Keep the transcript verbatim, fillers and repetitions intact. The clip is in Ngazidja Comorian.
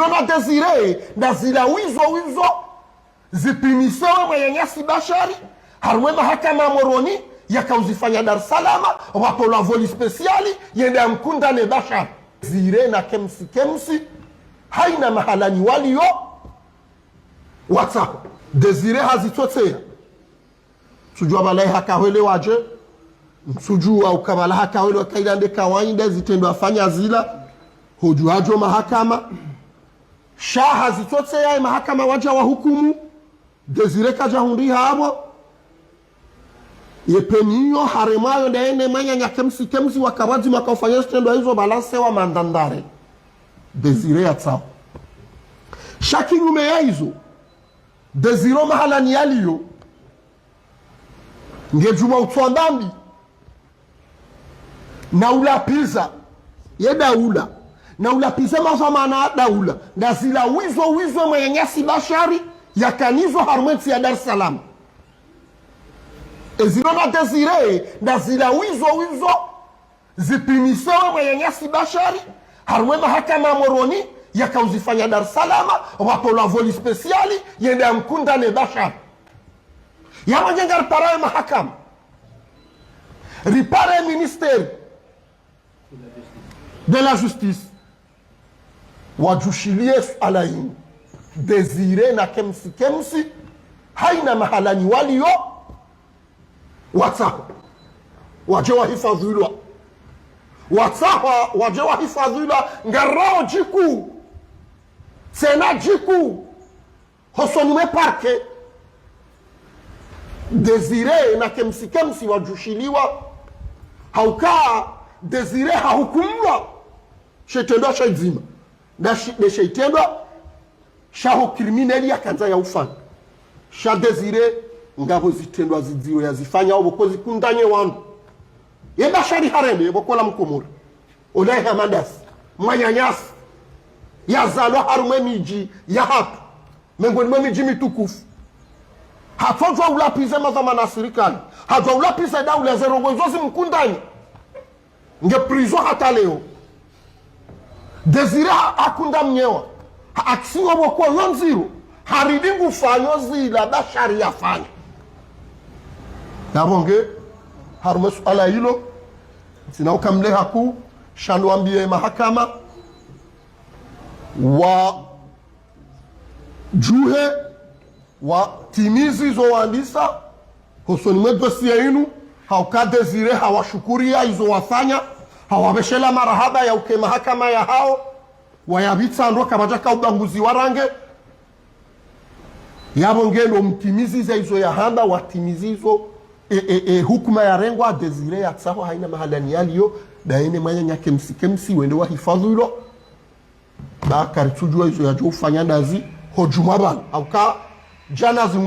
Ona Désiré, nda zila wizo wizo, zipvinisewe mwananyasi Bashari, harumwa ye mahakama ya Moroni, yakauzifanya Dar es Salaam, wapvolwa voli spécial, yende yamkundane Bashari. Désiré na Kemsi Kemsi, haina mahalani waliyo, watsaho. Désiré hazitsotseya. Ntsudjua pvala hakahwelewa dje. Ntsudjua uka pvala hakahwelewa kaila nde kawaida zitrendwa afanya zila. Hodjua hadjo mahakama. Sha hazitsotseya ye mahakama wadja wahukumu. Désiré kadja hundri hapvo. Ye peine iyo haremwayo nda yene mwananya Kemsi Kemsi wakapvwadzima wakaufanya zitrendwa izo pvala sewa mandandare. Désiré yatsaho. Sha kinyume ya izo. Désiré mahalani yaliyo. Ngedjuma utswa ndambi. Na ulapviza ye daula. Na ulapviza madhwamana ya daula. Nda zila wizo wizo mwananyasi Bashari yakanazo harumwa ye ntsi ya Dar es Salaam. Ezilo na Désiré, nda zila wizo wizo, zipvinisewe mwananyasi Bashari, harumwa ye mahakama ya Moroni, yakauzifanya Dar es Salaam, wapvolwa voli spécial, yende yamkundane Bashari. Yapvo nge ngaripara ye mahakama. Ripare ministère de la justice. Wadjushiliye suala linu. Désiré na Kemsi Kemsi, haina mahalani waliyo, watsahwa. Wadje wahifadhwilwa. Watsahwa, wadje wahifadhwilwa, ngarao djiku. Tsena djiku. Hosoni mwe parquet. Désiré na Kemsi Kemsi wadjushiliwa. Hauka Désiré hahukumlwa she itrendwa sha idzima. Nda shi-, nde she itrendwa shaho criminel yakandza yaufanya. Sha Désiré ngapvo zitrendwa zidziro yazifanya opvo ko zikundanye wandru. Ye Bashari harende, ye pvoko la Mkomori. Ola ye Hamandasi, mwananyasi, yazalwa harumwa ye midji yahatru, mengoni mwe midji mitukufu. Hatsodjua ulapviza madhwamana ya sirikali. Hadjua ulapviza daula ze ndrongoo izo zimkundanye. Nge prison hata leo. Désiré ha-, hakundamnyewa. Ha action pvoko yo ndziro. Haridi ngufanyo zila Bashari yafanya. Yapvo nge, harumwa suala lilo, ntsina ukamle haku, sha ndo wambiye mahakama, wadjuhe, watimizi zo wandisa, hosoni mwe dossier inu, hauka Désiré hawashukuriya izo wafanya, hawapveshela marahaba ya uke mahakama yahao, wayapvitsa ndo kapvadjaka ubaguzi wa rangi. Yapvo nge ndo mtimizi za izo yahamba, watimizi izo, e, e, e, hukuma yarengwa, Désiré yatsahwa haina mahalani yaliyo, nda yene mwananya Kemsi Kemsi, wende wahifadhwilwa. Ba karitsudjua izo yadjo ufanya ndazi, ho djumwa pvanu. Hauka, djana zi